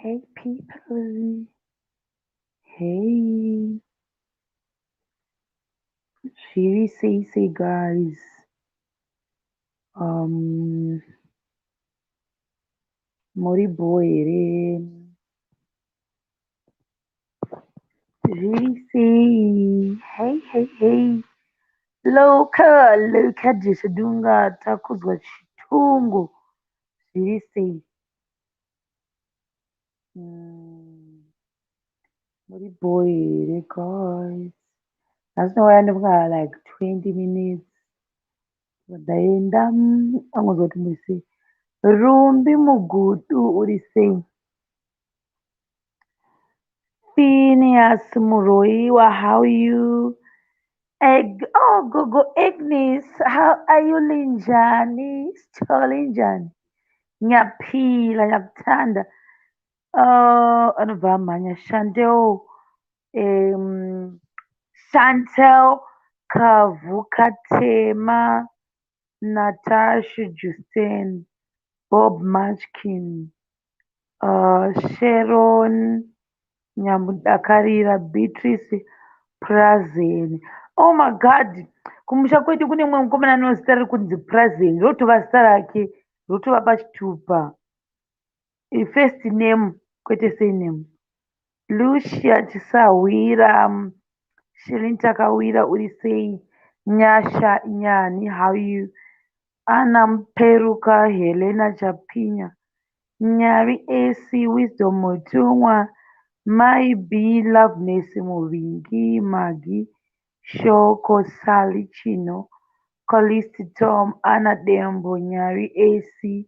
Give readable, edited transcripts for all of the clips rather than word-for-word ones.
Hey people. Hey. Zviri sei sei, guys? Muri bho here? Zviri sei? Hey, hey, hey. Loka, Loka Jeshadunga Takuzwa Chitungu. Zviri sei? Muri bho here, guys? Nhasi ndauya ndafunga like 20 minutes. Ndaenda angonzwa kuti muri sei. Rumbi Mugudu, uri sei? Phineas Muroiwa, how are you? Egg, oh, Gogo Agnes, how are you, Linjani? Linjani? Ngiyaphila, ngiyakuthanda. Anobva amhanya Chantel, Chantel Kavukatema, Natasha Justin, Bob Munchkin, Sharon Nyamudakarira, Beatrice Prazen. Oh my God, kumusha kwedu kune mumwe mukomana ano zita riri kunzi Prazen, rotova zita rake, rotova pachitupa. First name kwete surname. Lucia Chisahwira, Shelin Takawira, uri sei? Nyasha Nyani, how are you? Anna Mperuka, Helena Chapinya, Nyari AC, Wisdom Mutumwa, Mai B, Loveness Muvingi, Maggie, Shoko, Sally Chino, Colisti Tom, Anna Dembo, Nyari AC,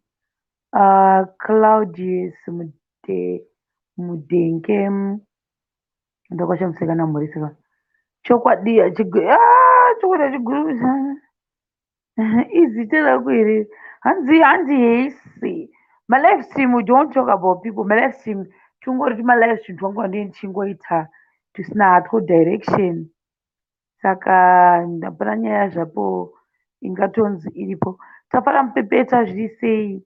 Claudius Mudenge, ndakashamusika namhoreseka. Chokwadi chokwadi hachiguri izita rako here? Hanzi hesi. Malive stream, we don't talk about people. Malive stream tungori tumalive stream twangu ndini tichingoita tusina hatwo direction, saka hapana nyaya zvapo ingatonzi iripo. Tafara Mupepeta, zviri sei?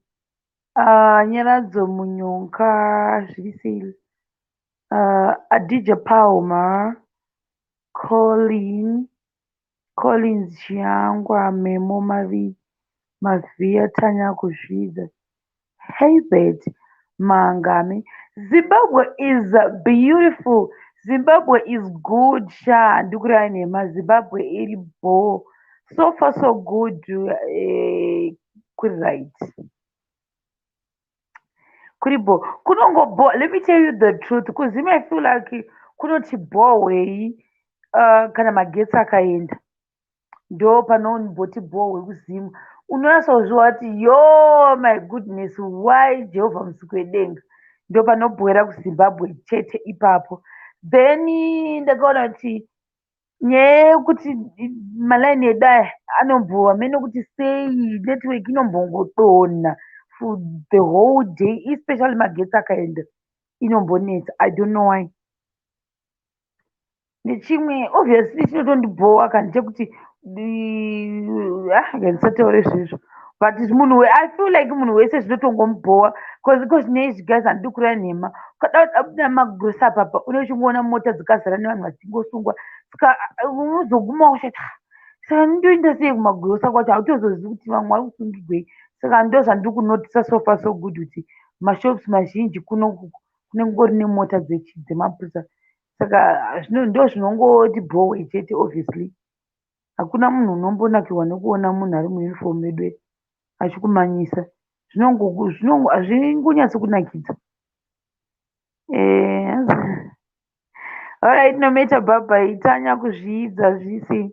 Nyaradzo Munyonga, zviri sei? Adija Palmer, Colin Collins Chiyangwa, Memo Mavhiya, Tanya Kuzvidza, Herbert Mangami. Zimbabwe is beautiful. Zimbabwe is good sha, ndikurai nhema. Zimbabwe iri bho. So far so good. Kuri right, kuri bho, kunongobho. Let me tell you the truth, kuZim I feel like kunoti bhohwei kana magetsi akaenda, ndo panomboti bhohwe kuZim. Unonyatsozviwa kuti, yo my goodness, why, Jehovha Musiki wedenga? Ndo panobhowera kuZimbabwe chete ipapo. Then ndakaona kuti nyaya yekuti malaini edu aya anombova mene kuti sei network inombongodonha for the whole day, especially magetsi akaenda, inombonetsa. I don't know why. Nechimwe obviously chinotondibhowa kana chekuti ndisataure zvezvo, but munhu, I feel like munhu wese zvinotongomubhowa, because iko zvinezvi, guys, handidi kureva nhema, ukada kuda magrosa apapa unochingoona mota dzakazara nevanhu vachingosungwa, saka unozoguma uchati, "Saka ndoenda sei kumagrosa kwacho?" Hautozozivi kuti vamwe vari kusungigwei. Saka ndo zvandiri kunotisa. So far so good kuti mashops mazhinji kuno kunenge kungori nemota dzemapurisa, saka ndo zvinongoti bhowe chete. Obviously hakuna munhu unombonakirwa nekuona munhu ari muuniform medu achikumanyisa, hazvingonyatsi kunakidza. Alright, Nometa Bhabha, Itanya Kuzviidza, zvisi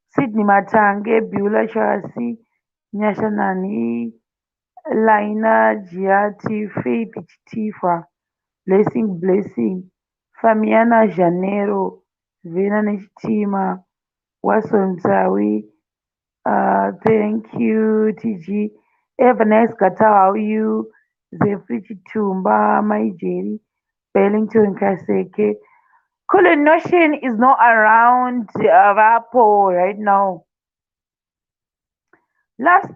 Sydney Matange, Beulah Chasi, Nyasha Nani, Laina Jiati, Faith Chitifa, Blessing Blessing, Famiana Janero, Vena Nechitima, Watson Tawi, thank you, TG. Eva Nice Gata, how are you? Zefri Chitumba, Mai Jerry, Bellington Kaseke. Colin Notion is not around, Vapo right now. Last,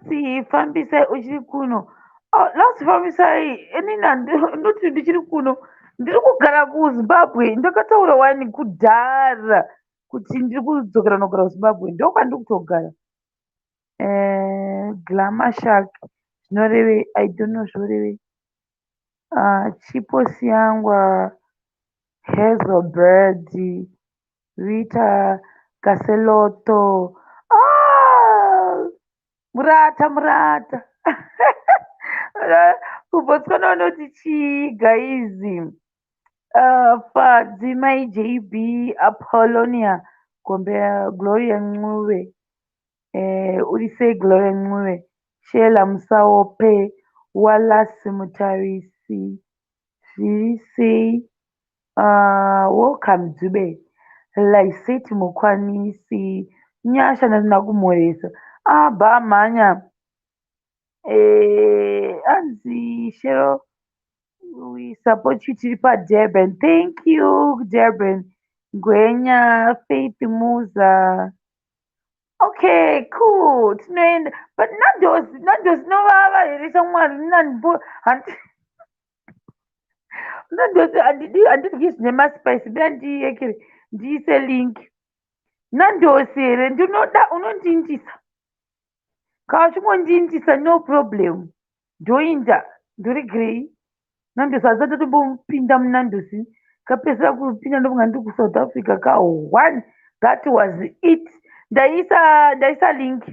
fambisai uchiri kuno. Oh, last fambisai inini ndoti ndichiri kuno, ndiri kugara kuZimbabwe. Ndakataura wani kudhara kuti ndiri kudzokera nogara kuZimbabwe, ndokwandiri kutogara. Glamour Shark zvinorevei? I don't know zvorevei. Chipo Siyangwa, Hazelbird, Rita Kaseloto. Ah, murata murata kuBotswana vanoti chii, guys? Fadzi Mai JB, Apollonia Gombea, Gloria Ncube. Uri sei, Gloria Ncube? Shela Musaope, Wallace Mutarisi, zviri sei? Welcome Dube, Lyseti Mukwanisi, Nyasha ndandina kumhoresa. Abva amhanya. Anzi Shero, we support you, tiri paDurban. Thank you, Durban. Ngwenya Faith Muza. Okay, cool, tinoenda. But Nandos, Nandos inovava here, shamwari? Nanbo Nandos handidi, handidyi zvine maspice. Bila ndiyekere ndiise link. Nandos here? Ndinoda unondiindisa. Kana uchingondindisa, no problem, ndoinda. Ndoregerei Nandos? Hasati atombopinda muNandos. Kapesera kupinda ndofunga ndiri kuSouth Africa ka one. That was it. Ndaisa link.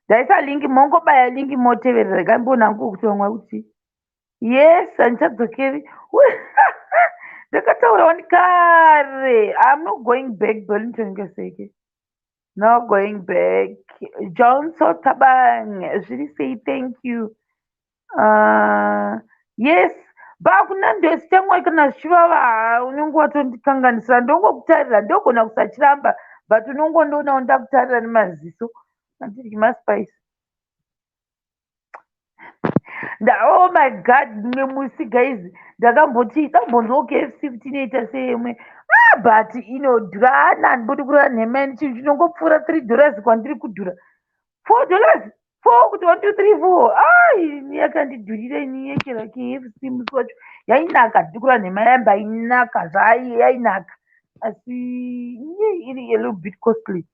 Ndaisa link, mongobaya link moteverera. Regai mbonangu kuti vamwe kuti yes, handichadzokeri. Ndakataura wani kare, I'm not going back. Burlington Kaseke, not going back. Johnson Tabang, zviri sei? Thank you. Yes, bakuNandos chamwari, kana zvichivava unenge watondikanganisira. Ndongokutarira, ndogona kusachiramba, but unongondoonawo ndakutarira nemaziso. Handidyi maspice. Oh my God, mumwe musi, guys, ndakamboti ndambonzwawo KFC kuti inoita seimwe. Ah, but inodhura. Ana handibodi kurara nhema, chinhu chinongopfuura $3 kwandiri kudhura. $4, four kuti one, two, three, four. Ai, yakandidhurira ini yekera KFC musi wacho. Yainaka, handidi kurara nhema, yamba inaka zvayo, yainaka, asi iri a little bit costly.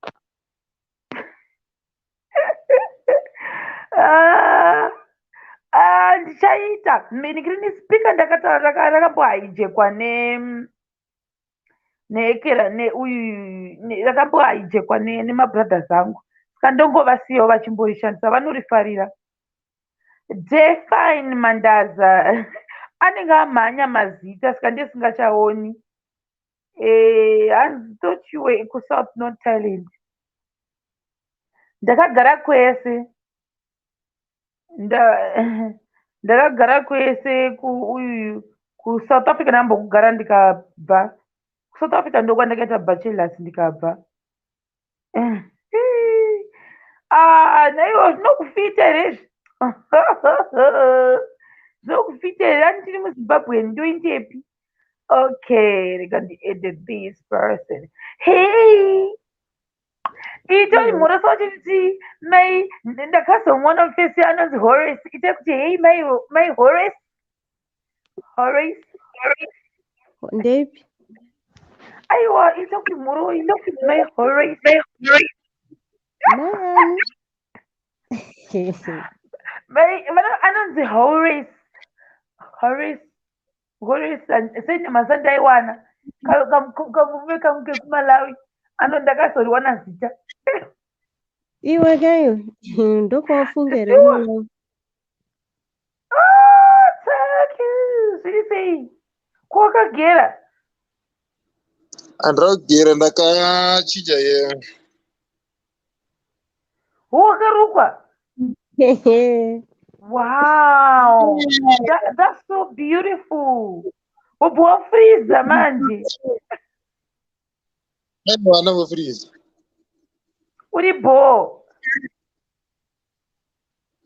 Ah, ah, ndichaita minikiri speaker. Ndakataura rakambohaijekwa ne neekera neuyu, rakambohaijekwa nemabrothers angu, saka ndongovasiyawo vachimborishandisa, vanorifarira. Define Mandaza anenge amhanya mazita, saka ndesingachaoni. Hanzi thought you were kuSouth, not Thailand. Ndakagara kwese, ndakagara kwese. Kuuyu kuSouth Africa ndambokugara, ndikabva kuSouth Africa, ndokwandakaita bachelors, ndikabva. Ah, naiwo zvinokufita here izvi? Zvinokufita here? Ani tiri muZimbabwe, ndoindepi? Okay, rega ndiedit this person. Hey, itori mhorosa wachiti mai. Ndakazomuona mufesi anonzi Horace. Ite kuti hey, mai, mai Horace, Horace. Ndeipi? Aiwa, ita kuti mhoroi, mai Horace. Mai ani? Mai anonzi Horace, Horace, Horace. Senyama ndaiwana kamurume kangu kekuMalawi ano, ndakazoriwana zita. Iwe kayo, ndokwawafunga here Malawi? Ah, thank you. Zviri sei? Kwakagera? Handina kugera, ndakachinja ye. Wakarukwa? Wow, that's so beautiful. Wobva wafreeza manje? Aiwa, ndambofreeza. Uri bho.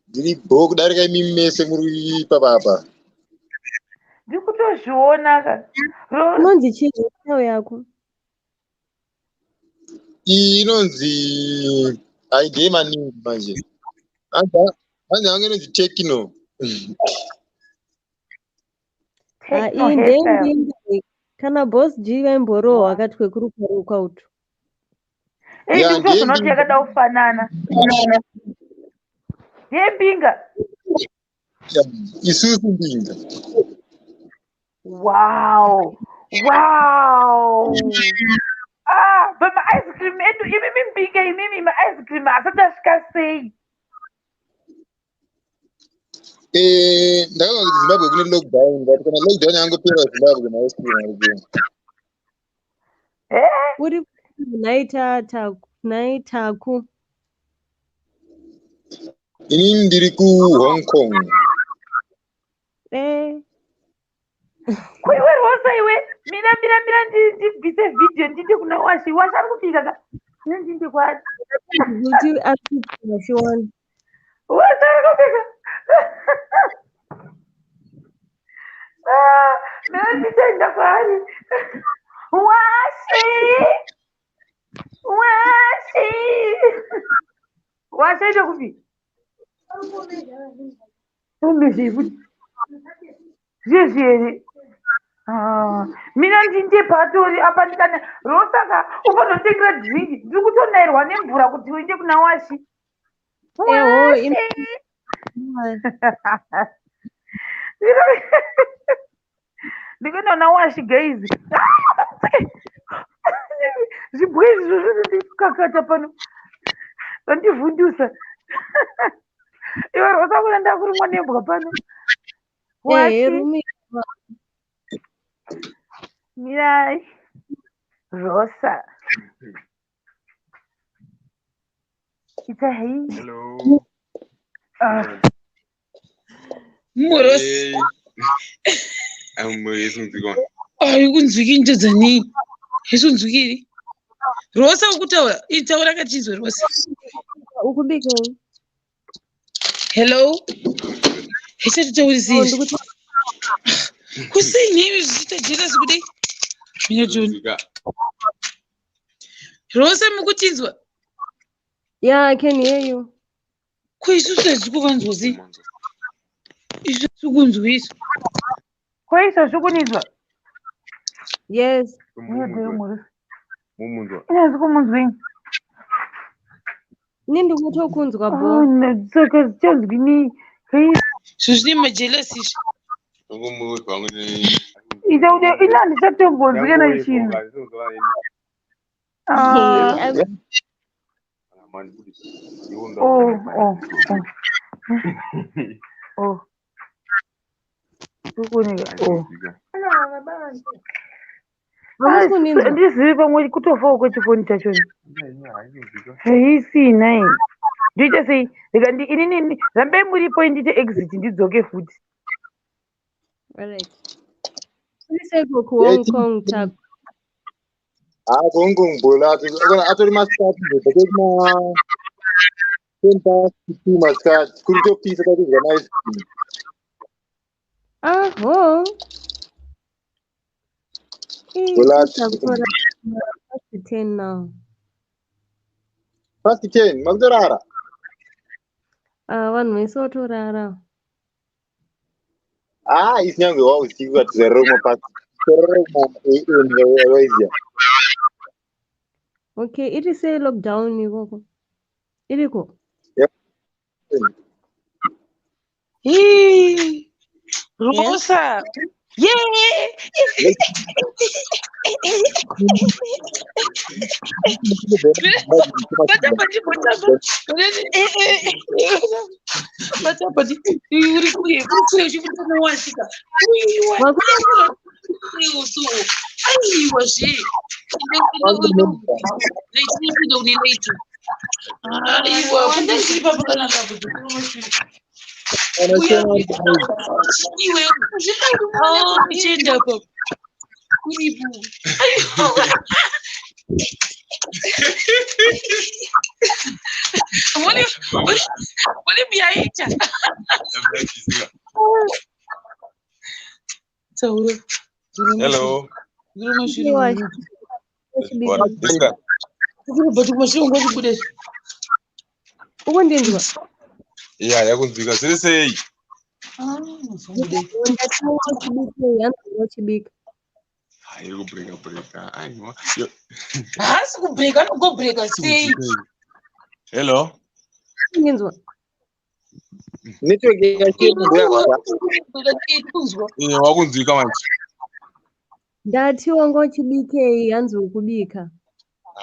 Ndiri bho kudarika imi mese muri ipapapa. Ndiri kutozviona ka. Inonzi chii hairstyle yako? Iyi inonzi haidei maningi manje. Hanzi yangu inonzi Tekno. Ah, Techno iyi hairstyle. ndeyembinga iyi. Kana Boss G vaimborohwa akati kwekurukwa utu. Ei, Ya, ndikutozoona kuti ndeyembinga. yakada kufanana. Ndeyembinga. Ya, isusu mbinga. Wow. Wow. Ah, but maice cream edu imimi mbinga imimi maice cream asati asvika sei? Ndakaona kuti Zimbabwe kune lockdown, but kana lockdown yangopera Zimbabwe maice cream ari kuenda. Eh? Uri nhai nhai Taku. Inini ndiri kuHong Kong. Eh, Kuiwe Rosa iwe, mira mira mira ndibvise video ndinde kuna Washi. Washi ari kubika ka. Mira ndinde kwaari. Kuti ashiwani. Washi ari kubika. Ah, mira nditaenda kwaari. Washi! Washi! Washi aenda kupi? Umezve futi. Zvezvi here? Ah, mina ndinde patori apa ndikana Rosa ka ufanotengera drink ndiri kutonairwa nemvura kuti uende kuna Washi. Eho, Washi! Ndikuenda kuna Washi guys. Zvibwe izvi zvondikakata pano. Zvandivhundusa. Iwe Rosa kuna ndakurumwa nembwa pano. Ehe, Washi. rumi. Mirai. Rosa. Ita hei. Hello. Ah, Morosi. Hey. Amuyesunzikwa. Ai kunzwiki into dzani. Hesunzwikiri. Rosa ukutaura. Itaura kachinzwe Rosa. Ukubika. Hello. Hesatitaurisiri. Oh, ndikuti Kusei nemi zvichiita jealous kudai? Mina John. Kunzwika. Rosa mukutinzwa. Yeah, I can hear you. Ko isusu hatisi kuvanzwa sei? Isu tikunzwa isu. Ko izvozvi kuninzwa? Yes. Uye muri. Mumunzwa. Inazvi kumunzwini. Ini ndikutokunzwa bo. Saka zichanzwi nei? Hei, Zvinhu zvine majealous izvi. Ngomuzwa ngone. ita kuti ina handichatombonzwi kana chinhu. Ah, oh, oh, oh. Oh. Kukunika. Oh. Hamusi kuninzwa. Handizivi pamwe kutofawo kwechifoni chacho. Haisina iyi. Ndoita sei? Rega ndi inini rambai muripo ndiite exit ndidzoke futi. Alright. Uriseko ku Hong Kong, Taku. Ah, kuHong Kong bhola atori masikati ndobva kuma 2:10 masikati kuri kutopisa takudya maice cream. Ah, ho. Eh, Bhola takura past 10 now. Past 10 makutorara. Ah, vanhu vese vatorara. Ah, isi nyange wausiku katizarira kuma past. Torara kuma AM waiziya. Okay, iri sei lockdown ikoko? Iriko? Hii. Rosa. Yeah. Batapa ndibotapa. Batapa uri kuye uri uchibuda nowasvika. Uyu so. Aiwa zve. Ndinoenda kune late. Aiwa, kundandiri papakanaka kuti iwe uchienda apa kuripo. Aiwa. Volume yaita. Taura. Hello. Ndiri Uchibika. But kumashure ngokubude. Ukundinzwa? Ya, yakunzwika. Zviri sei? Ah, zvobude. Ndataura chibikei, hanzi wachibika. Ah, iri kubreka breka. Aiwa. Yo, Haasi kubreka, anogobhreka sei? Hello. Inzwa. Network yachembo. Kunzwa. Eh, wakunzwika manje. Ndati wanga uchibikei, hanzi ukubika.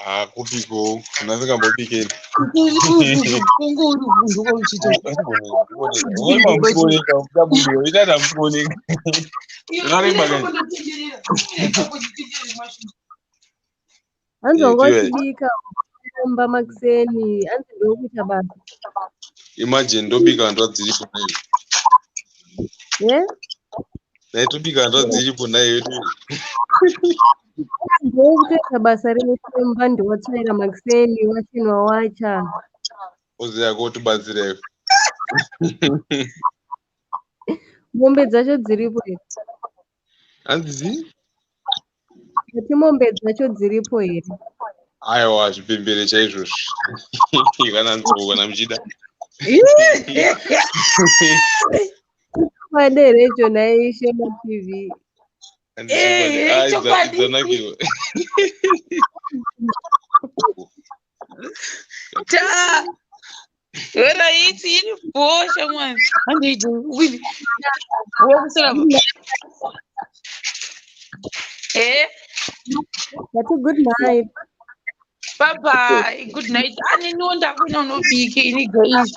Ah, kupiko. Ndasingambobikeni. Kungu uri vhunduka uchito. Uri mamukuoneka, uchabudiwa. Ita mukuoneka. Zvakareba kai? Hanzi Eh, wanga tiwe. uchibika mumba makuseni, hanzi ndokuita basa. Imagine ndobika hanzvadzi dziripo naiyo. Eh? Ndaitobika hanzvadzi dziripo naiyo. Ndokutoita basa resimba ndiwatsvaira makuseni, wachinwa wacha. Oziya kotibatsireyo. Mombe dzacho dziripo here? Hanzi? Ndati mombe dzacho dziripo here? Aiwa, zvipembere chaizvozvo. Kana nzou kana muchida. Chokwadi here icho nhai Shema TV? Eh, chokwadi. Dzanakirwa. Ta. Right, iri bhosha mwana. Handiite. Wili. Wokusera. Eh, Ndati good night. bye bye. Good night. Ani ndakuina unobike ini guys.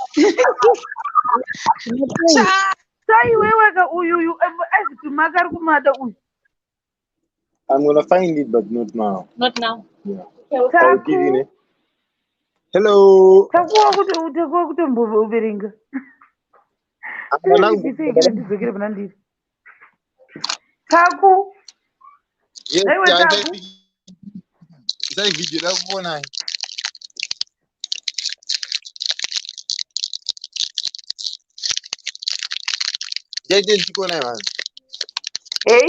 Ta. Saiweweka uyuyu azitumaka ari kumada uyu. I'm gonna find it, but not now. Not now. Yeah. I'll give you Taku. ne. Hello. Takuwa kutomboverenga. Havana Ndidzokere ndidzokere pana ndiri. Taku. Yes, Aiwa, Taku. Isai video rakuonai. Jaite ndichikuonai vanhu. Hey.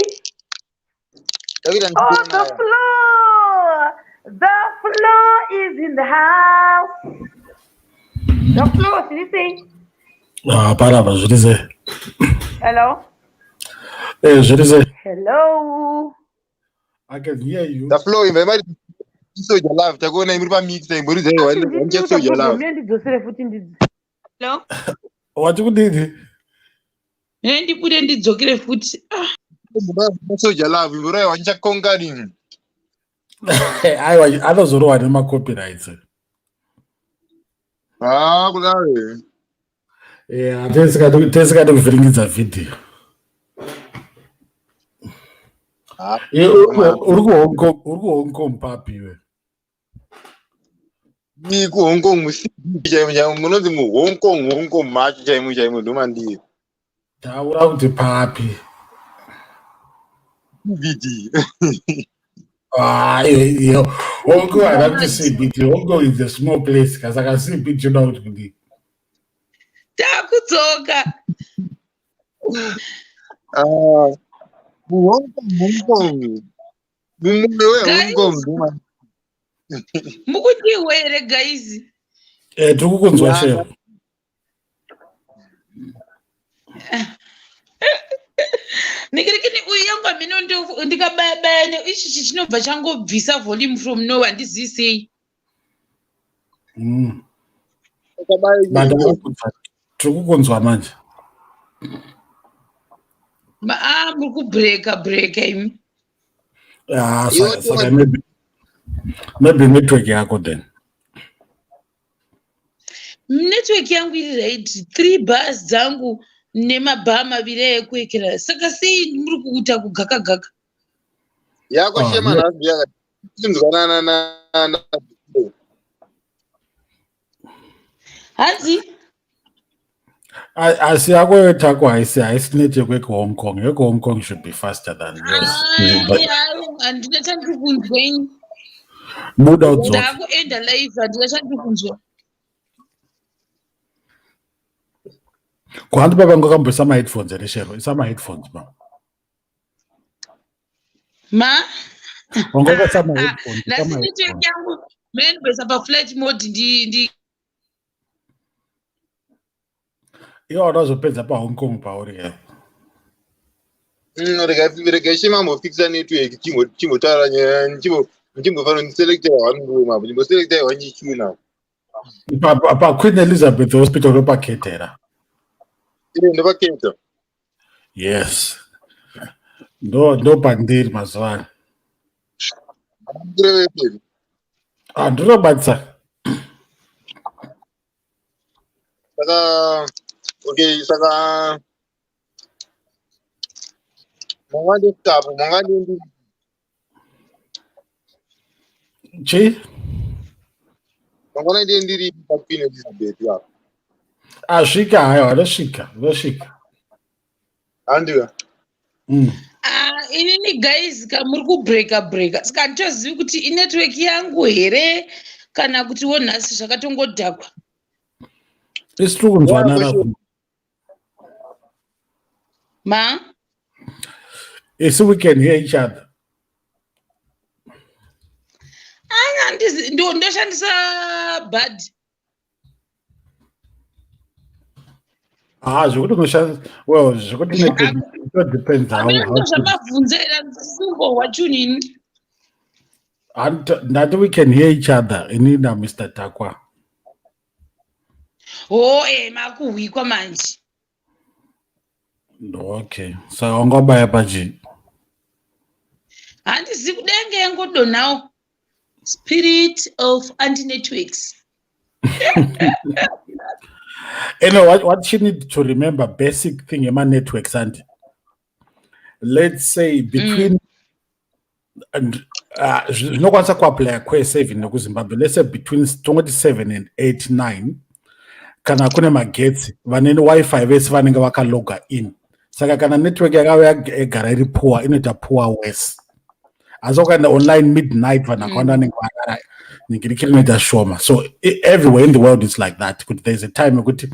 Ndakuita Oh, the ndichikuonai. floor. The floor is in the house. The floor, did you say? Ah, panapa zviri sei? Hello? Eh, zviri sei? Hello. I can hear you. The floor imba imari Soja Love takuonai muri pamixer imboridzai wani Soja Love. Mine ndidzosere futi ndidzi. Hello. Wati kudini? Ne ndibude ndidzokere futi. Ah, Soja Love imborai wanchakongaring. Aiwa, anozorohwa nemacopyrights. Ah, kudaro. Yeah, tesikadi kuvhiringidza vhidhiyo. Ah, Eh, uri kuHong Kong, uri kuHong Kong papi iwe? Ni ku Hong Kong muCBD chaimo chaimo munonzi mu Hong Kong Hong Kong macho chaimo chaimo ndomandiri. Taura kuti papi. CBD. Ah, iyo Hong Kong haina kuti CBD. Hong Kong is a small place. Saka CBD yoda kuti kudii? takudzoka. Ah, mu Hong Kong Hong Kong. Mumwe we Hong Kong ndomandiri. Mukutiwe here guys? Eh, tiri kukunzwa Yeah. shero. Nikirikini uyu yangu amene ndikabaya baya ne ichi chinobva changobvisa volume from nowhere handizivi sei. But tiri kukunzwa manje. Ah, muri kubreka breka imi. Ah, Iwe saka maybe network yako then. Network yangu iri right. 3 bars dzangu nemabhaa maviri ekuekera. Saka sei muri kuita kugaka gaka? Yako Ah, shema yeah. nhasi yaka. Tinzwanana na na Hanzi Asi yako tako haisi network yekuHong Kong. YekuHong Kong should be faster than yours. But handina chandiri kunzwa ini. buda udzoke. Ndakuenda live handina chandiri kunzwa. Kuhandi baba ngokamboisa ma-headphones here shero. Isa ma-headphones ma. Ma? Wangokaisa ma-headphones. Isa Nhasi network ma-headphones. yangu mene ndimboisa paflight mode ndi ndi. Iwe wada paHong Kong pauri here? Rega chimambofikisa network, chimbotaura nyaya, chimbofanira ndiselecta one room apo, chimboselecta one chichuna. PaQueen Elizabeth Hospital ndopaketera. Ire ndopaketa. Yes. Ndo pandiri mazuva ano. Ndireveperi. Ah, ndinobatsa. Saka okay, saka mangandisikapo mangandi. Chi? Mangwana ndiye ndiri paQueen Elizabeth apo. Asvika hayo, anosvika, anosvika. Handiwa. Ah, inini guys ka muri kubreaka breaka, saka handitozivi kuti inetwork yangu here kana kuti wo nhasi zvakatongodhakwa. Isi tiri kunzwanana. Yeah, Ma? Isi we can hear each other. Anya ndoshandisa bad. Ah, zvekuti unoshandisa, well, zvekuti network it depends how. Amene ndozvamabvunza here, handisingorwa chunini. Ndati we can hear each other, ini na Mr. Takwa. Ho, makuhwikwa manje. Okay, saka wangabaya pachi? Handizi kudenge yangodonawo. Spirit of anti-networks. You know what you need to remember, basic thing about networks, and let's say between and zvinokwanisa kuapply kwese nekuZimbabwe, let's say between 27 and 8 9, kana kune magetsi, vane Wi-Fi vese vanenge vakaloga in. Saka kana network yakauya yagara iri poor, inoita poor worse. Asi ukaenda online midnight, vanhu vakawanda vanenge varara, ningiriki rinoita shoma. So everywhere in the world it's like that, kuti there's a time yekuti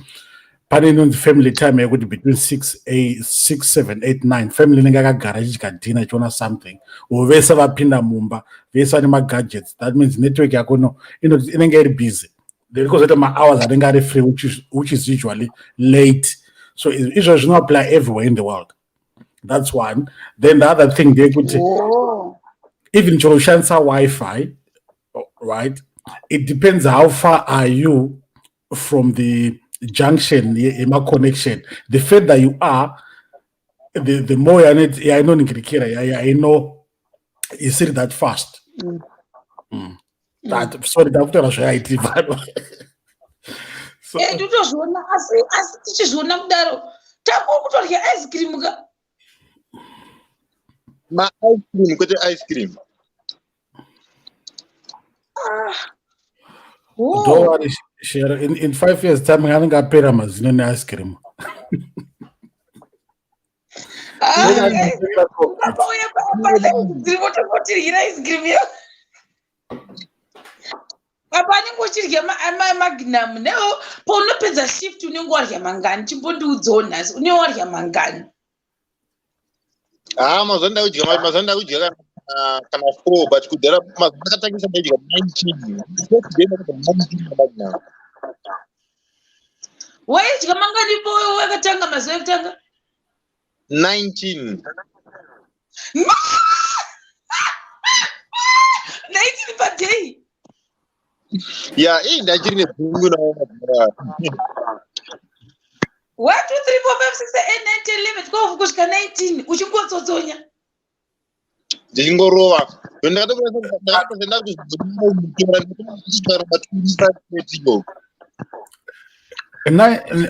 pane inonzi family time, yekuti between 6 8 6 7 8 9 family inenge yakagara ichidya dinner, ichiona something, or vese vapinda mumba, vese vane magadgets. That means network yako no inenge iri busy. Then kozoita mahours anenge ari free, which is usually late. So izvo zvinoapply everywhere in the world. That's one. Then the other thing ndeyekuti even chero ushandisa Wi-Fi, right, it depends how far are you from the junction yema-connection. The further you are, the more yainoningirikira, yaino isiri that fast. That, sorry, ndakutaura zvaiti pano. So, Ndotozviona, asi tichizviona kudaro, tako kutorya ice cream ka. Ma ice cream, kwete ice cream. Ah. Oh. Don't worry, Shero. In 5 years' time anenge apera mazino neice cream. Ah, ukauya dzirimo tongotiryira ice cream yo. Apa anenge uchirya Magnum newo, paunopedza shift unenge warya mangani? Chimbondiudzawo nhasi, unenge warya mangani? Ah, mazuva ndakudya, mazuva ndakudya kana four, but kudhara mazuva ndakatangisa ndaidya 19. First day ndakadya 19 Magnum. Waidya mangani po wakatanga, mazuva ekutanga? 19. 19 paday? Yeah, ii ndachiri nebhungu nawo madhara. 1 2 3 4 5 6 8 9 10 11 12 kusvika 19 uchingotsotsonya. Ndichingorova. Ndakatoenda kuti.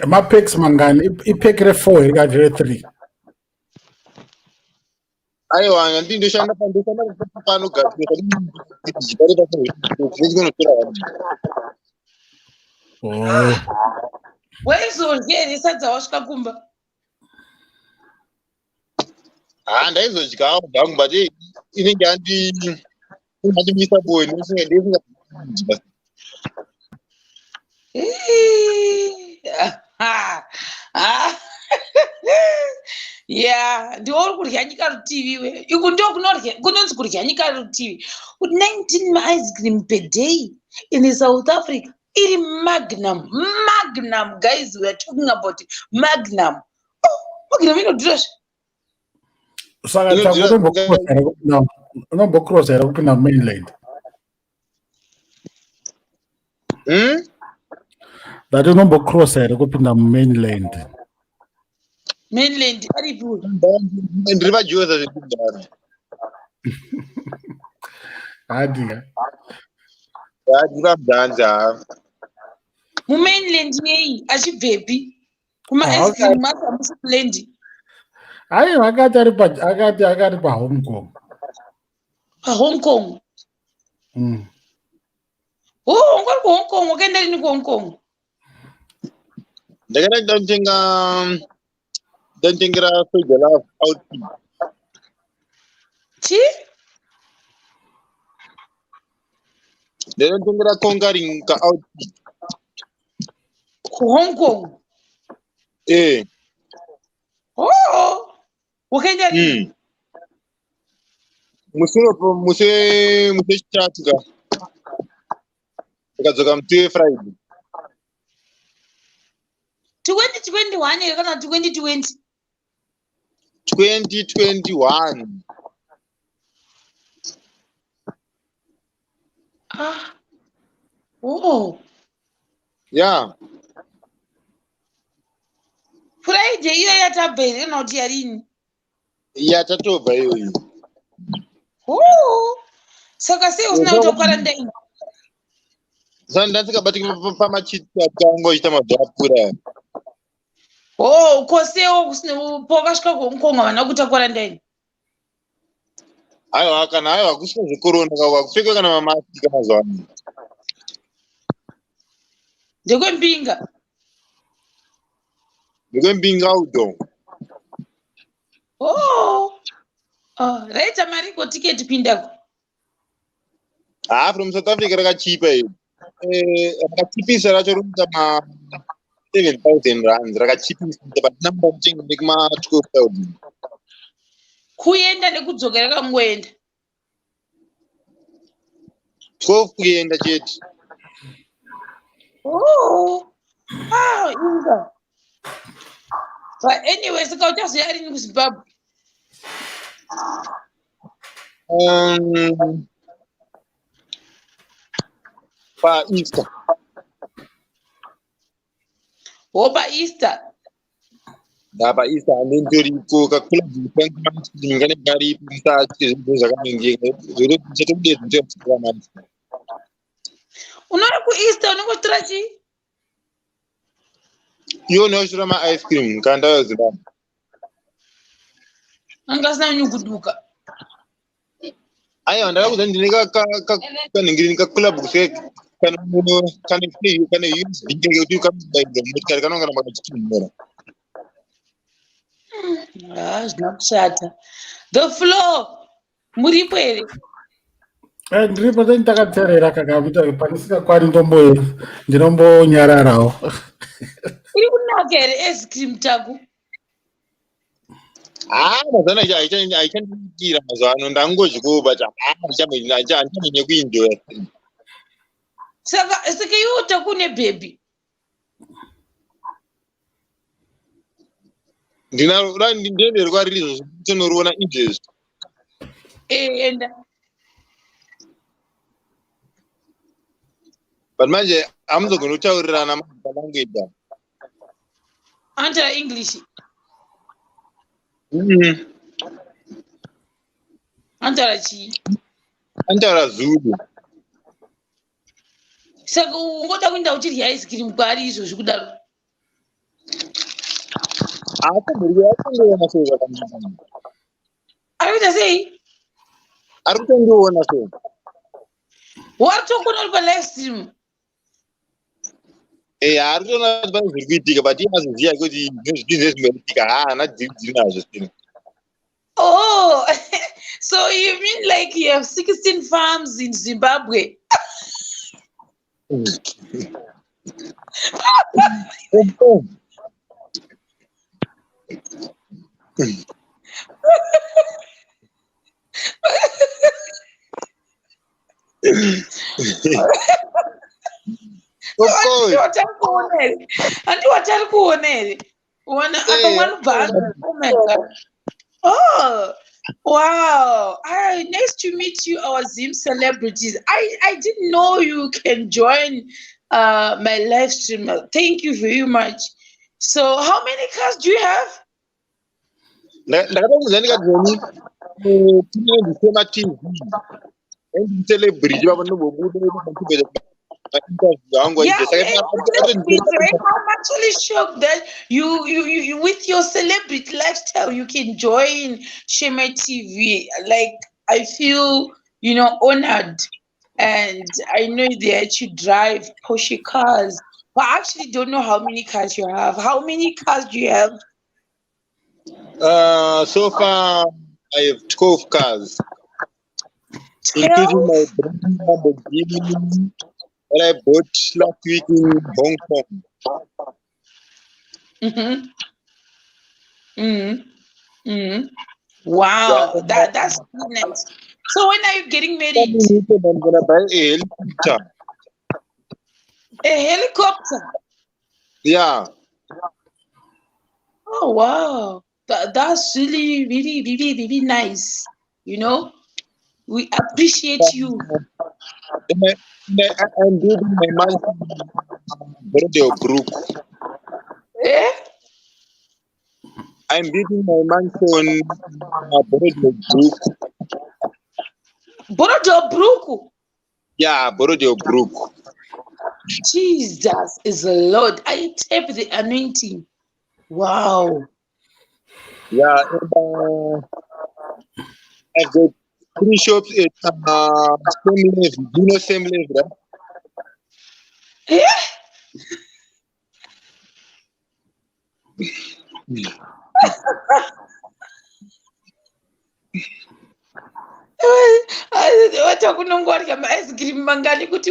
Mapacks mangani? Ipack re4 here kana re3? Aiwa, ndi ndoshanda panogadzirwa. Oh. Waizodya here sadza wasvika kumba? Ha, ndaizodyawo zvangu, but inenge yandimisa boy, ndisingadya. Ii, ah, ah. Ya, ndiwo uri kurya nyika rutivi we. Iku ndo kunonzi kurya nyika rutivi, kuti 19 maice cream per day in South Africa. Iri Magnum, Magnum guys, we are talking about Magnum. Oh, Magnum inodhura zve. Saka unombocrossa here kupinda mumainland? Hmm? That unombocrossa here kupinda mumainland? Mainland aripi uyu? Ndiri pajoza zvekudhara. Hadi. Hadi pamudhanza. Mumainland yei achibvepi? Kuma ice cream macho hamusi kuland. Aiwa, akati ari pa akati akati pa Hong Kong. Pa Hong Kong. Oh, ungori ku Hong Kong, wakaenda rini ku Hong Kong? Ndakaenda ndotenga ndotengera Soja Love outfit. Chi? Ndinotengera conquering ka outfit. Ku Hong Kong? Eh. Oh, wakaenda rini? Musi musi wechitatu ka. Ndikadzoka musi weFriday. 2021 here kana 2020? 2021. Ah. Oh. Yeah. Friday iyo yatabva here kana kuti yarini? Yatatobva iyoyo. Oh. Saka sei usina kuita quarantine? Saka ndasikabatiki pamachiti akangoita mazuva apfuura. Oh, ko sewo kusina pawakasvika kuHong Kong havana kuita quarantine? Aiwa, kana aiwa kusina zvecorona kakupfeka kana mamaski mazuva ano. Ndekwembinga. Ndekwembinga udo. Oh. Oh, raita mari ko ticket kuindako? Ah, from South Africa rakachipa iri. Rakachipisa racho rinoita ma 7,000 rands rakachipisa but number mutengo ndekuma 12,000. Kuenda nekudzoka rakangoenda. 12 kuenda chete. Oh. Ah, inga. But anyway, saka uchazoya rini kuZimbabwe? Pa Easter. Oh, pa Easter. Da pa Easter andintoriko kakula kange karipo musatye zvinhu zvakanongeka zvotobudedza manje. Unoona ku Easter unenge uchitora chii? Iwe unenge uchitora ma ice cream kana ndauya Zimbabwe. Anga asina kunyukuduka. Aiwa, ndakakuudza ndine kanhingirini kakulabhu kuseka kane USB kekuti kanobaidza motikari kanonga kana kachitonhora. Ah, zvina kushata. The floor muripo here? Ndiripo teni takateerera kakaita panisikakwani ndinombonyararawo. Iri kunaka here ice cream taku? Ah, mazuva ano haichandikira mazuva ano ndangodyawo but handichambonye kuenjoya. Saka iwe taku une baby? Ndinaro ndiende rwariri izvozvo tinoriona izvezvi. Eh, enda. But manje hamuzogoni kutaurirana language. Anotaura English. Anotaura chii? Anotaura Zulu. Saka ungoda kuenda uchirya ice cream kwaari izvozvi kudaro? Ari sei zvakanaka. Ari kuita sei? Ari kutondiona sei? Wari tokuona uri palive stream? Eh, ari kutoona kuti pane zviri kuitika but iye azoziva kuti zvinhu zvinoitika haana dziri nazvo zvino. Oh, so you mean like you have 16 farms in Zimbabwe? Of course. Watari kuona here? Handi watari kuona here? Wana apa mwana ubva oh my God. Oh, wow. Hi, nice to meet you, our Zim celebrities. I didn't know you can join my live stream. Thank you very much. So how many cars do you have? Ndakatomuudza ndikati zoni tinondisema TV celebrity vapo ndombobuda interview Yeah, I'm actually shocked that you with your celebrity lifestyle you can join Shema TV. Like I feel, you know, honored, and I know that you drive Porsche cars, but I actually don't know how many cars you have. How many cars do you have? So far I have 12 cars. 12? Including my brand new Lamborghini that I bought last week in Hong Kong. Wow, Yeah. that's nice. So when are you getting married? I'm gonna buy a helicopter. A helicopter? Yeah. Oh wow, that's really, really, really, really nice. You know, we appreciate you. And I'm building my mansion, Borrowdale Brooke. Eh? I'm building my mansion, Borrowdale Brooke. Borrowdale Brooke? Yeah, Borrowdale Brooke. Jesus is the Lord. I tap the anointing. Wow. Yeah, and, I've got 3 shops at same level. Do you know same level, right? Yeah. Watakunongwarya maice cream mangani kuti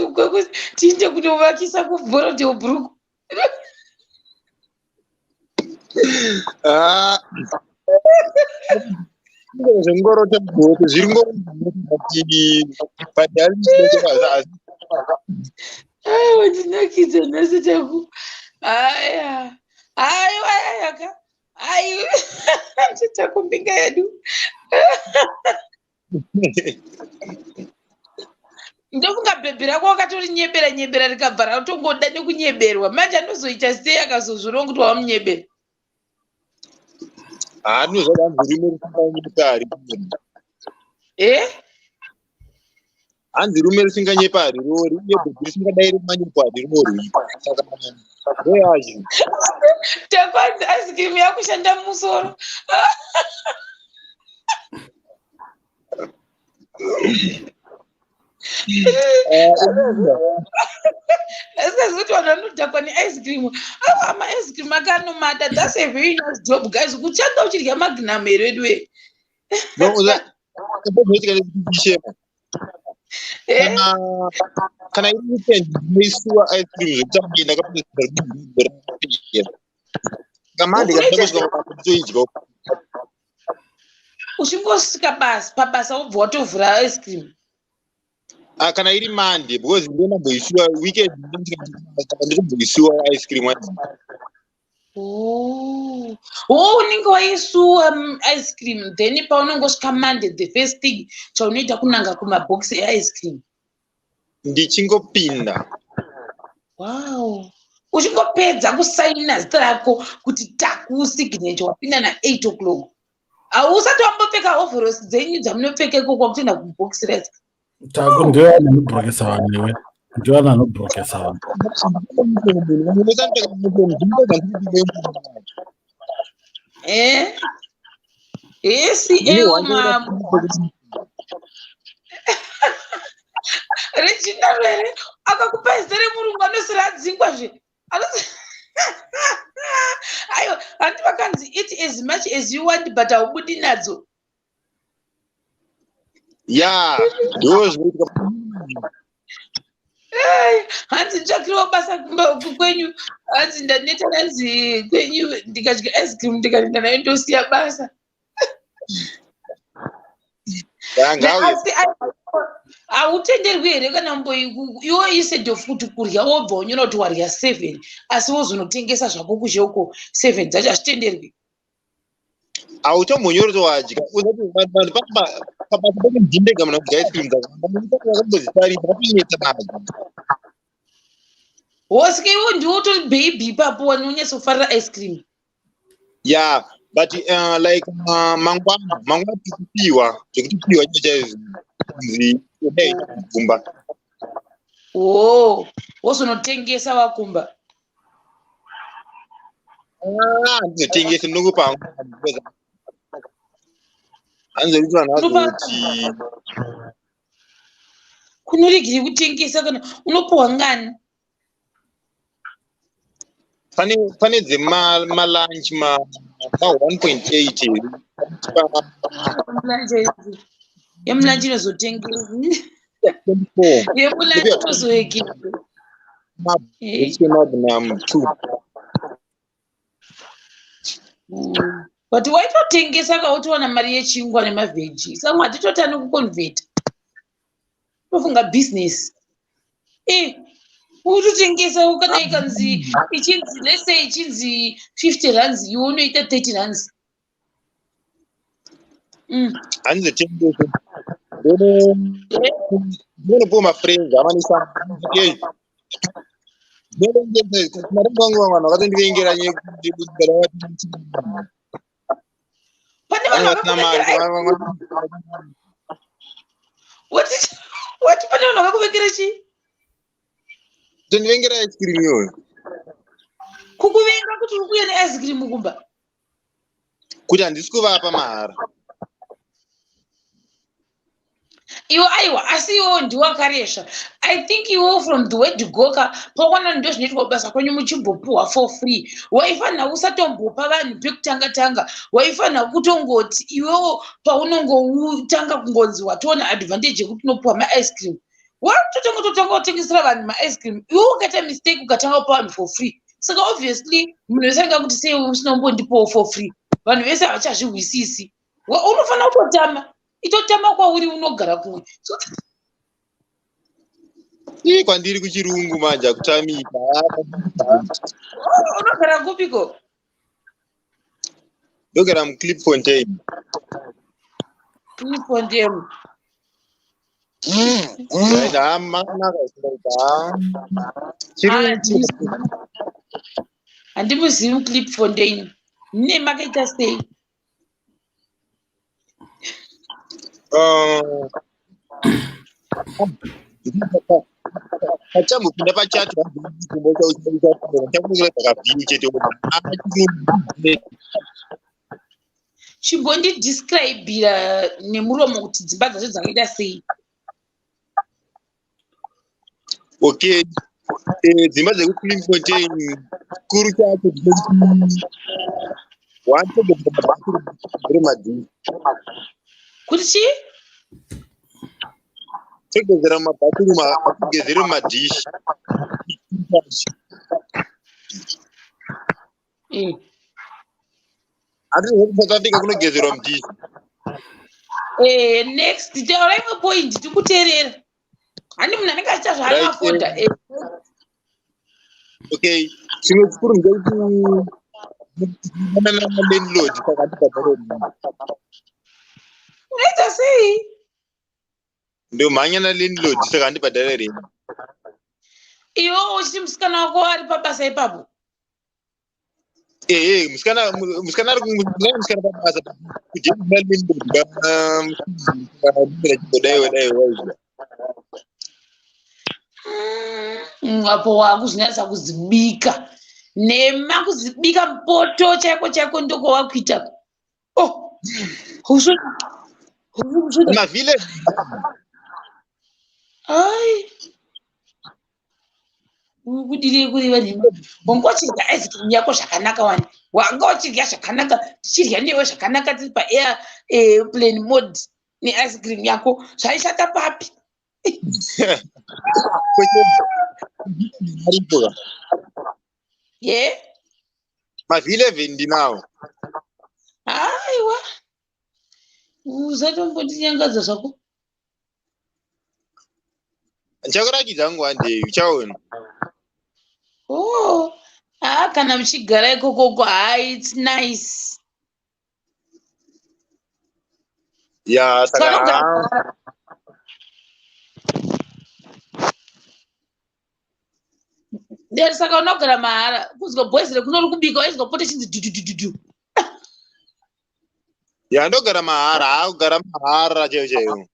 tiinde kunovakisa kuBorrowdale Brooke. Zvingoro zviri ngoro. Aiwa, ndinakidza nhasi taku. Aya. Aiwa, ayaka. Aiwa. Takumbinga yedu. Ndofunga bhebhi rako wakatorinyebera nyebera rikabva ratongoda nekunyeberwa. Manje anozoita sei akazozvironga kuti wamunyebera? Hanzi rume risinganyepa harirori. Eh? Hanzi rume risinganyepa harirori, uye bhebhi risingadairi manyepo harirorwi. Saka ndoyazvo. Takwanzi ice cream yakushanda mumusoro. Asikazi kuti vanhu vanodhakwa neice cream. Awa, maice cream akanomata. That's a very nice job, guys. Kuchanga uchidya magnum here wedu we. No, uza Eh? Kana iri weekend ndinoisuwa ice cream zvekuti ndakapedza. Kamande kandakosvika nditoidya. Uchingosvika basi pabasa wobva watovhura ice cream. Kana iri Monday because ndinonamboisiwa weekend ndinotomboisiwa ice cream. Oh, oh, unenge waisuwa ice cream, then paunongosvika Monday the first thing chaunoita kunanga kumabhokisi eice cream. Ndichingopinda. Wow. Uchingopedza kusaina zita rako kuti taku signature wapinda na8 o'clock. Hausati wambopfeka overalls dzenyu dzamunopfeka ikoko kwakutoenda kubhokisi rese. Taku ndiyo anobrokesa vanhu iwe. Ndiyo anobrokesa vanhu. Eh? Esi ewo mambo. Regina rere akakupa zita remurungu anosira adzingwa zve. Aiwa, handi vakanzi eat as much as you want but haubudi nadzo. Yeah, ndo zvinoitika. Hanzi nditsvakirewo basa kumba kwenyu. Hanzi ndaneta hanzi kwenyu ndikadya ice cream ndikaenda nayo ndosiya basa. Ngauye. Asi hautenderwi here kana mbo iwe instead of kuti kurya wobva unyora kuti warya 7, asi wozonotengesa zvako kuzhe uko 7 dzacho, hazvitenderwi? Hautombonyori kuti wadya. Uzati vanhu pabasa pane ndindega munhu adya ice cream dzakawanda, vakambodzitarisa vatonetsa nadzo. Wosike iwe ndiwe utori baby ipapo, wanonyatsofarira ice cream. Yeah, but like mangwana tikupiwa zvekuti piwa chaizvo, kunzi endai kumba. O, wozonotengesa wakumba. Ah, handizotengese, ndinongopa hangu. Hanzoti vanhu vazoti Kunoregere kutengesa kana unopiwa ngani? Pane dzemalunch ma 1.8. Yemulunch inozotengesa, yemulunch inozoekera. Magnum 2. But waitotengesa kautowana mari yechingwa nemavheji. Samwe hatitotani kuconverta, tofunga business e utotengesa. Kana ikanzi ichinzi, let's say ichinzi 50 rands, iwe unoita 30 rands. Handizotengese, ndinonopiwa mafriends amanisa. Mari vangu, vanhu vakatondivengera. Pane vanhu Vasina mari. Vakakuvengera? Wati pane vanhu vakakuvengera chii? Tondivengera ice cream iyoyo. Kukuvenga kuti uri kuuya neice cream kumba? Kuti handisi kuvapa mahara. Iwe, aiwa, asi iwewo ndiwakaresva. I think iwewo from the word go ka, pawana ndo zvinoitwa kubasa kwenyu, muchimbopuhwa for free. Waifanira usatombopa vanhu pekutanga tanga. Waifanira kutongoti iwewo paunongotanga kungonzi watoona advantage yekuti unopuhwa maice cream, watotanga totanga kutengesera vanhu maice cream. Iwe ukaita mistake, ukatanga kupa vanhu for free, saka obviously munhu wese anga kuti, "Sei usina kumbondipawo for free?" Vanhu vese havachazvihwisisi. Unofanira kutotama, itotama kwauri, unogara kumwe. So, Ii, kwandiri kuchirungu manje hakutamika. Unogara kupiko? Ndogara muClipfontein. Clipfontein. Right, ha, makanaka zvingaita, ha. Chirungu. Handimuzivi muClipfontein. Ne makaita sei? Pachambopinda pachati chakavhiyu chete. Chimbondidescribira nemuromo kuti dzimba dzacho dzakaita sei. Okay, dzimba dzekuClipfontein, chikuru chacho one madhii. Kuti chii? Togezera mumabathroom, hatugezeri mumadhishi. Hatizvo kuSouth Africa kunogezerwa mudhishi. Next, taura imwe point, tikuteerera. Handi munhu anenge achiita zvaanoafodha. Okay, chimwe chikuru ndechekuti landlord, saka handibhadhare. Unoita sei? Ndomhanya nalandlord, saka handibhadhare rent. Iwe uchiti musikana wako ari pabasa ipapo? Ehe, musikana ari musikana pabasa kuti landlord chimbodaio daiwo waizwa. Apo wakuzvinyatsa kuzibika nema, kuzibika mupoto chaiko chaiko, ndoko wakuita. Oh, mavhile. Ai, kudirei kureva nhema? Wanga uchidya ice cream yako zvakanaka wani, wanga uchidya zvakanaka, tichidya newe zvakanaka, tiri paairplane mode neice cream yako. Zvaishata papi? Aripo ka. Ye. Mav 11 ndinawo. Aiwa. Usatombondinyangadza zvako. Ndichakurakidza hangu one day, uchaona. Oh, haa, kana muchigara ikokoko, haa, it's nice. Ya, saka Saka Nderi, saka unogara mahara kuzwa boys rekuno ri kubika, waizwa pote chinzi dududududu. Ya, ndogara mahara, haa, kugara mahara chaiyo chaiyo.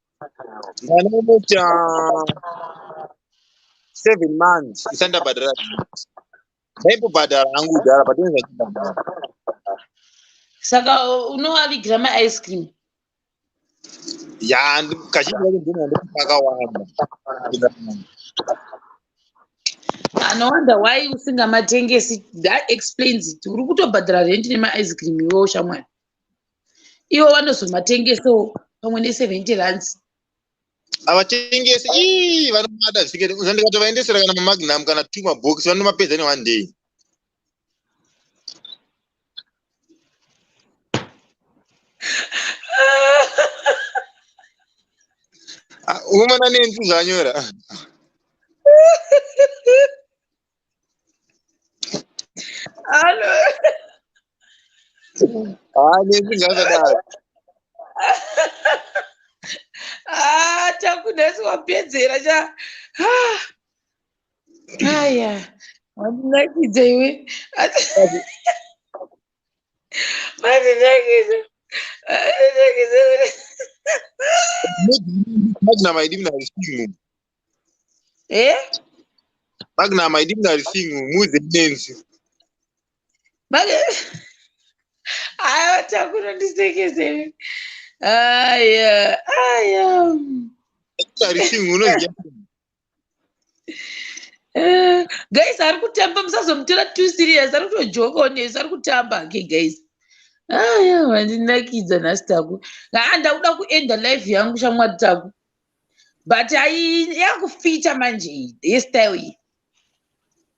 Ndane almost 7 months isati ndabhadhara. Ndaimbobhadhara hangu kudhara, but ndinenge. Saka unovavigira maice cream? Ya, kazhinji kacho ndino akawanda. No wonder why usingamatengesi. That explains it. Uri kutobhadhara rent nemaice cream iwewo, shamwari. Ivo vanozomatengesawo pamwe ne70 rands. Avatengesi ii, vanomada zvisiketi. Ndikatovaendesera kana maMagnum kana two mabhokisi, vanomapedza neone day. Ah, unomona nenzi zvanyora. Alo. Ah, nenzi ngazvadaro. Ah, Takunesi, wapedzera cha. Ah. Aya, wandinakidza iwe. Wandinakidza, wandinakidza. Magnum haidi munhu ari single. Eh. Magnum haidi munhu ari single, muudze nenzi. Aya, Takunondisekese. Aya, aya. Munhu ari single unoziva. Guys, ari kutamba, musazomutora too serious. Ari kutojokawo nesu, ari kutamba. Okay guys, aya, wandinakidza nhasi, Taku. Haa, ndakuda kuenda live yangu, shamwari Taku, but ai, yakufita manje iyi hairstyle iyi.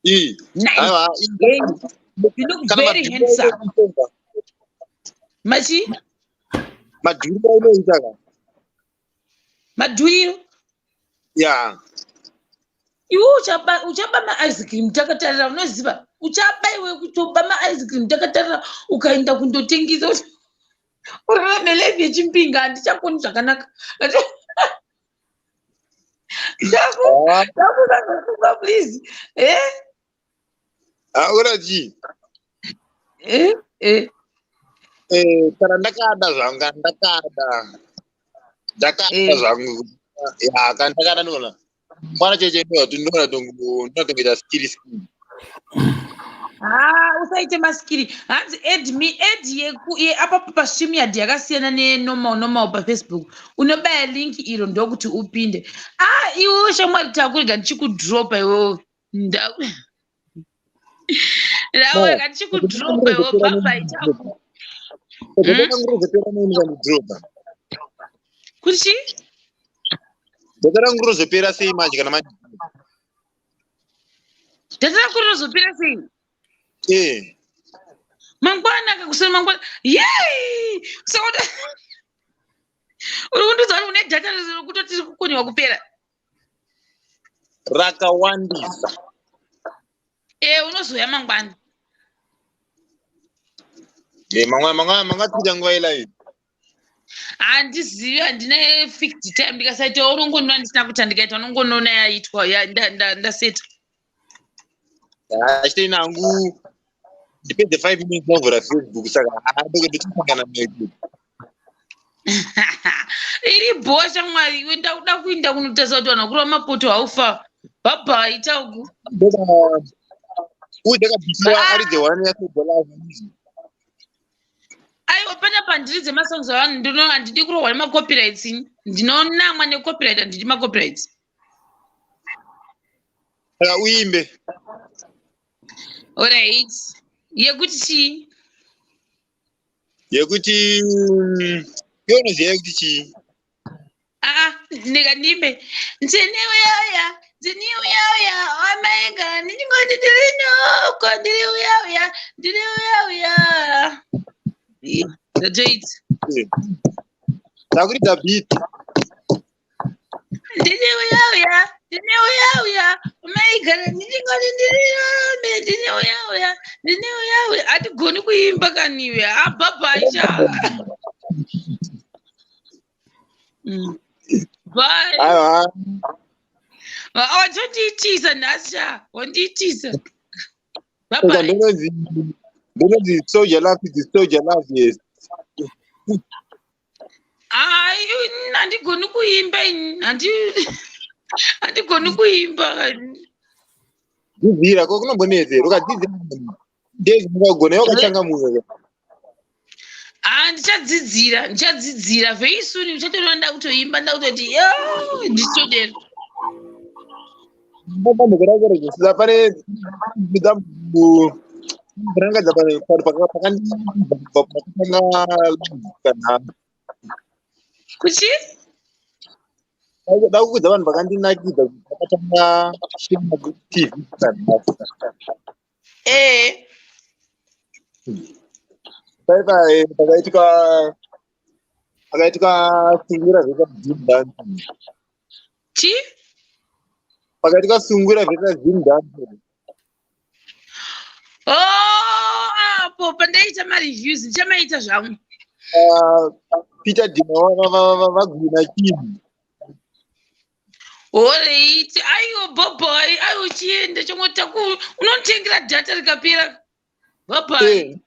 Iyi? Nice. Aiwa. Hey, you look Kana very handsome. Machi? Madhuri ainoita ka. Madhuriro? Ya. Iwe uchaba maice cream takatarira, unoziva uchaba iwe, kutoba maice cream takatarira. Ukaenda kundotengesa, urarame life yechimbinga, handichakoni zvakanaka. Taku, Taku, Taku, please, eh. Ah, urachi. Eh, eh. Eh, kana ndakada zvangu, kana ndakada Eh. zvangu, ya, kana ndakada, ndinoona mwana cheche, ndinoona tongoita skiri skiri. Ha, usaite maskiri. Hanzi add me, add yeapa paStreamYard yakasiyana nenormal normal paFacebook. Unobaya link iro ndokuti upinde. Ah, iwewe shamwari Takurega, ndichikudropa iwewe. Ndaurega, ndichikudropa iwewe. Bye bye, Taku. Data rangu rinozopera nei mukandidropa? Kuti chii? Data rangu rinozopera sei manje kana manje? Data rako rinozopera sei? Eh. Mangwana kakuseni mangwana. Yei, saka uri kundiudza kuti une data kutoti riri kukoniwa kupera? Rakawandisa. E, unozoya mangwana. Eh, mangwana, mangwana mangatiita nguva yelive? Handizivi, handina fixed time. Ndikasaita unongonona ndisina kuita, ndikaita unongonona yaitwa, ndaseta. Achitei nangu, ndipedze 5 minutes ndavhura Facebook, saka ndochisangana nayo. Iri bho, shamwari. Iwe, ndakuda kuinda kunotarisa kuti vanhu vakuru vamapoto haufa. Bhabha, ita uku. Uye ndakabhisiwa aridze one yasodola. Aiwa, panapa handiridze masongs avanhu. Ndino handidi kurohwa nemacopyrights. Ndinonamwa necopyright, handidi macopyrights. Saka uimbe. Alright, yekuti chii? Yekuti iwe unoziva yekuti chii. Aa, ndika ndimbe ndini uyauya, ndini uyauya wamainga, ndingoti ndiri noko, ndiri uyauya, ndiri uyauya. Ndatoita. Takuridza beat. Ndini uya uya, ndini uya uya, maigara ndichingoti ndiri rume, ndini uya uya, ndini uya uya. Hatigoni kuimba kaniwe, abhabhaisha. Bye. Aiwa. Wachondiitisa nhasi sha, wandiitisa. Saka Bye bye. ndinonzi soldier love is soldier love, yes. Hayi, handigoni kuimba ini, handigoni kuimba. Dzidzira ko kunombonetsera ukadzidzira ndezvinogona wakachangamuka. Ah, ndichadzidzira, ndichadzidzira very soon. Ndichatoona ndakutoimba, ndakutoti yo, ndichitodero. Ndambokuda pane rangadza pane pakandikana Kuchi? Da kukudza vanhu vakandinakidza vakatanga Shema TV kanhasi. Eh. Paipa pakaitika sungura vhesa Zim dance. Chi? Pakaitika sungura vhesa Zim dance. Oh, apo pandaita mareviews, ndichamaita zvangu. Peter Dima vagwina chinhu. Alright, aiwa bye-bye, aiwa chienda chongota ku unonditengera data rikapera. Bye-bye.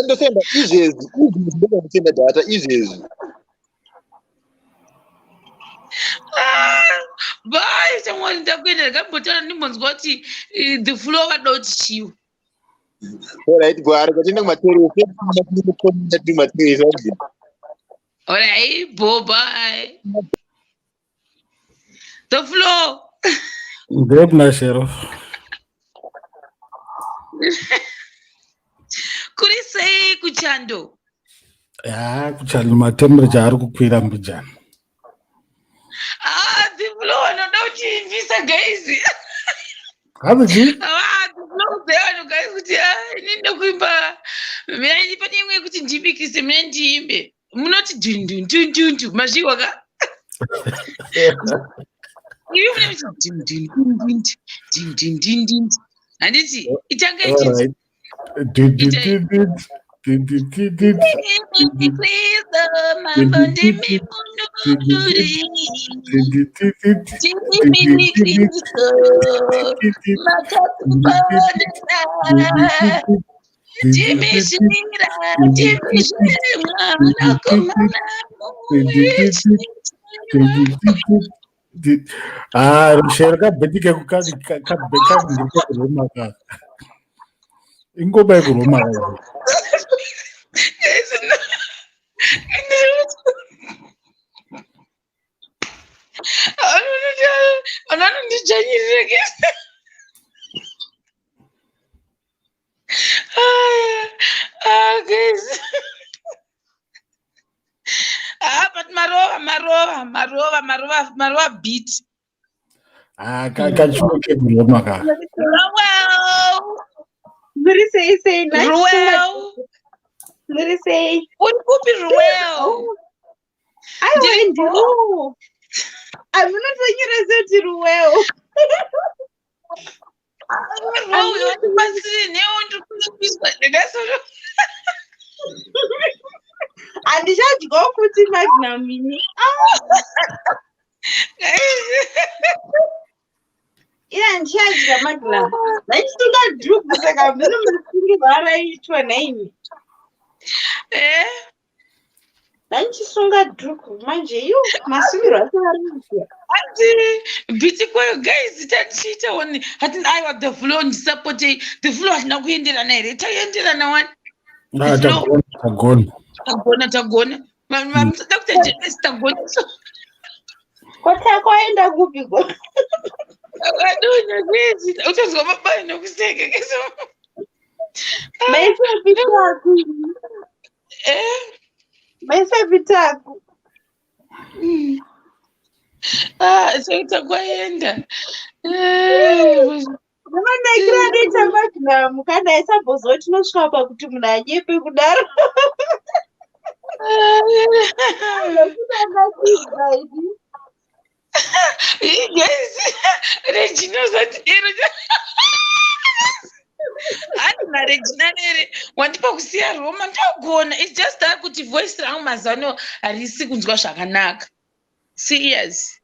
Ndosenda izvezvi, izvezvi ndosenda data izvezvi. Ah, bye chamwari, ndakuenda ndikambotaura ndimbonzwa kuti the flow vada kuti chiwo. Alright, gwara katienda kumateresi, kumateresi. Alright, bye bye. The flow. Ndepna Shero. Kuri sei kuchando? Ya, kuchando matemperature ari kukwira mbijana. Ah, the flow vanoda kuchiimbisa guys. Hanzi chii? Ah, the flow dzevanhu guys kuti ini ndokuimba. Mina pane imwe yekuti ndibikise, mina ndiimbe. Munoti dun dun dun dun dun mazviwa ka? Iwe mune muchi dun dun dun dun dun dun dun dun. Handiti itanga ichi. Alright. Du, du, du, du, du, du, du, du. Ndimi Kristo, mambo ndimi mununuri. Du, du, du, du, Ndimi Kristo, makatuponesa. Ndimi shira, ndimi shira, mwanakomana du. Ah, Shero kabheti kekuroma ka. Ingoma yekuroma ka. Guys, no. Vanondidzvanyirira guys. Ah, guys. Ah, but marova, marova, marova, marova, marova beat. Ah, kachuo kekuroma ka. Ruel, Muri sei sei nice. Ruel, Muri sei. uri kupi Ruel? Aiwa ndiwo. Amunotonyora seti Ruel. Ruel, wandibatsire newo ndiri kuimbiswa ndakasoro. Handichadyawo futi Magnum ini. Ina handichadya Magnum. Ndachisunga dhuku saka mune masungirwo araiitwa nhaimi. Eh? Ndachisunga dhuku manje iyo masungirwo acho ariitwa. Ati biti kwayo guys tatichiita one hati aiwa the flow ndisapotei the flow hatina kuenderana here taenderana wani. Ah, tagona, tagona. Tagona, tagona. Vanhu vamusada kuita jealous, tagona. Kwaenda kupi ko? Adonha guys, uchazwa mabayo nokuseka guys. Maisepi taku. Eh? Maisepi taku. Ah, so takwaenda. Eh, Namanakiro anoita Magnum kana aisambozoti tinosvika pakuti munhu anyepe kudaro. Guys, Regina usatidero. Hanzi naRegina nere wandipa kusiya Roma ndogona. It's just that kuti voice rangu mazuva ano harisi kunzwa zvakanaka. Serious.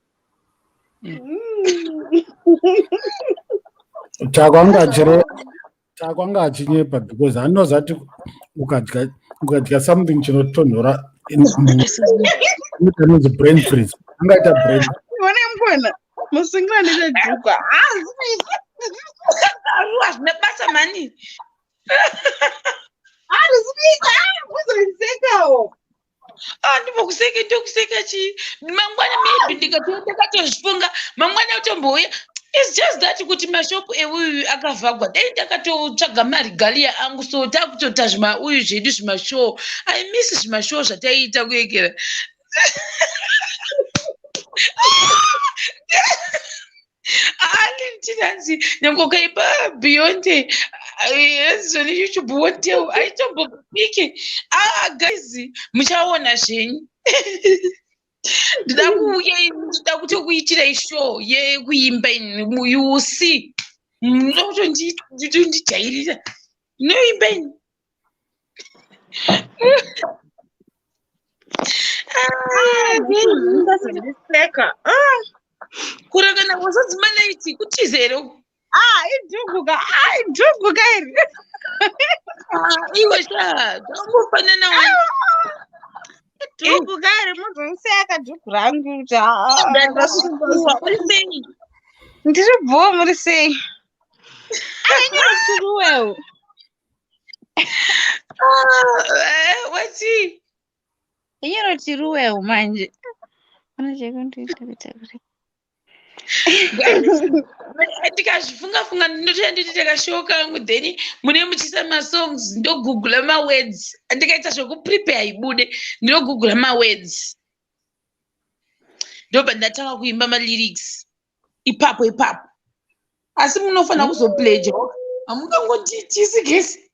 Takwanga achinyepa because anoziva kuti ukadya something chinotonhora inonzi brain freeze, angaita brain. One mukona musungira nechejukwa. Aruwa zvine basa mani. Ari kuzondisekawo. Ah, ndimbokuseka, ndokuseka chii mangwana? Maybe ndikatozvifunga mangwana utombouya. It's just that kuti mashopu euyu akavhagwa, dai ndakatotsvaga maregalia angu, so takutoita zvimauyu zvedu, zvimashow. I miss zvimashow zvataiita kuekera. Alintinanzi nyange ukaipa Beyonce zvone YouTube hotel aitombopike. Ah guys, muchaona zvenyu. Ndida kuuya, ndida kutokuitirai show yekuimba ini. You will see. Munoda kutondijairira, inoimba ini. Ndazondiseka. Kurekana wazodzimanaiti kutiza here uku? Ah, idhuguka. Ah, idhuguka iri. Ah, iwe sha, zvangofanana. Idhuguka iri, muzondiseka dhugu rangu kuti ah, ndasungwa. Uri sei? Ndiri bhoo, muri sei? Ainyorotiruwewo. Ah, wati? Inyorotiruwewo manje. Ona chekundiita kuti Ndikazvifunga funga, ndinotoya nditi kashow kangu, then mune muchiisa masongs, ndogoogle mawords. Ndikaita zvekuprepare ibude, ndinogoogle mawords, ndobva ndatanga kuimba malyrics ipapo ipapo. Asi munofanira kuzopledja, hamungangotiitisi gesi.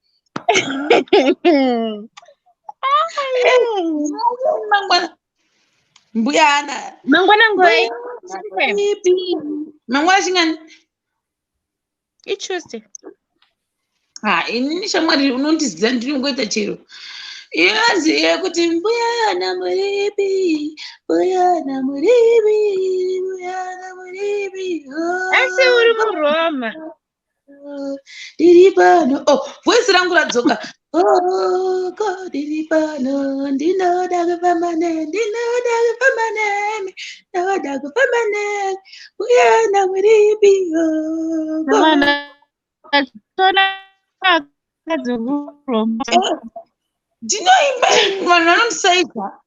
Mangwana mbuya ana. Mangwana nguvai? Ipi? Mangwana chingani? ITuesday. Ha, inini shamwari unondiziva, ndinongoita chero. Inonzi yekuti mbuyana muripi, mbuyana muripi, mbuyana muripi, oh, Asi uri muRoma. Ndiri pano. Oh, voice rangu radzoka. Oko ndiri pano, ndinoda kufamba nemi, ndinoda kufamba nemi, ndinoda kufamba nemi, mbuyana muripi, oko. Vana tona vakadzi vekuroma. Ndinoimba, vanhu vanondisaidza.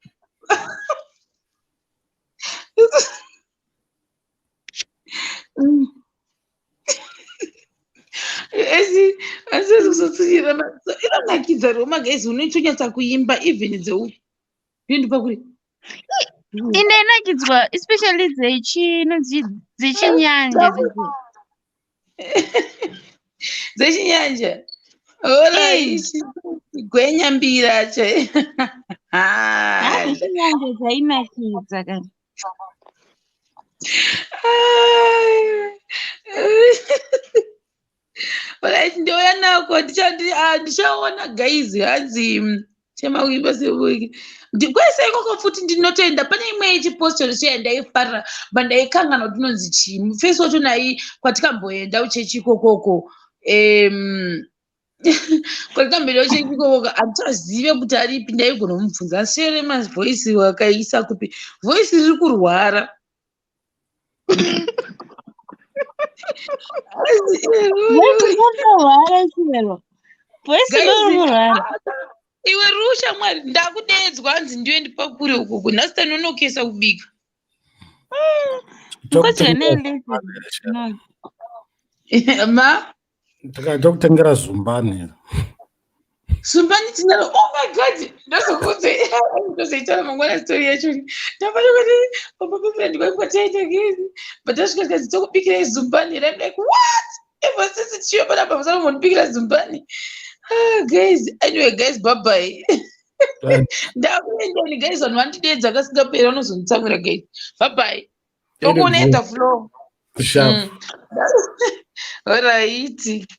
Asi kuzotsikira inonakidza Roma guys, unotonyatsa kuimba even dzeu ndoendipa kuri. Ine inakidzwa especially dzechinonzi dzechinyanja dzedzi. Dzechinyanja. Alright, gwenya mbira chai. Ha, dzechinyanja dzainakidza kana. Alright, ndouya nako, ndichaona guys. Hanzi chema kuimba sebuki kwese ikoko futi. Ndinotoenda pane imwe yechipostori chiya ndaifarira, but ndaikanganwa kuti inonzi chii. Mufesi wacho nai kwatikamboenda uchechi ikokoko, kwatikamboenda uchechi ikokoko, handichazive kuti aripi. Ndaigona kumubvunza asere mavoice wakaisa kupi, voice riri kurwara. Voice rinotorwara chero. Voice Guys, riri kurwara. Iwe rusha mwari, ndakudeedzwa, hanzi ndiwe ndipakure ukoko. Nhasi tanonokesa kubika. Mukadzi ane No. Ma Tokutengera zumbani. Zumbani tinaro. Oh my God, ndozokudze, ndozoitaura mangwana story yacho. Ndafana kuti papa ndikwaitaita gezi, but tasvika tikazi tokubikirai zumbani. And I'm like, what? Ever since tichiuya panapa musana mondibikira zumbani? Ah, guys, anyway guys, bye bye. Ndakuendeni guys, vanhu vandidedza kasingaperi, vanozonditsamwira guys. Bye bye, tokuonedza floor. Sharp. Alright.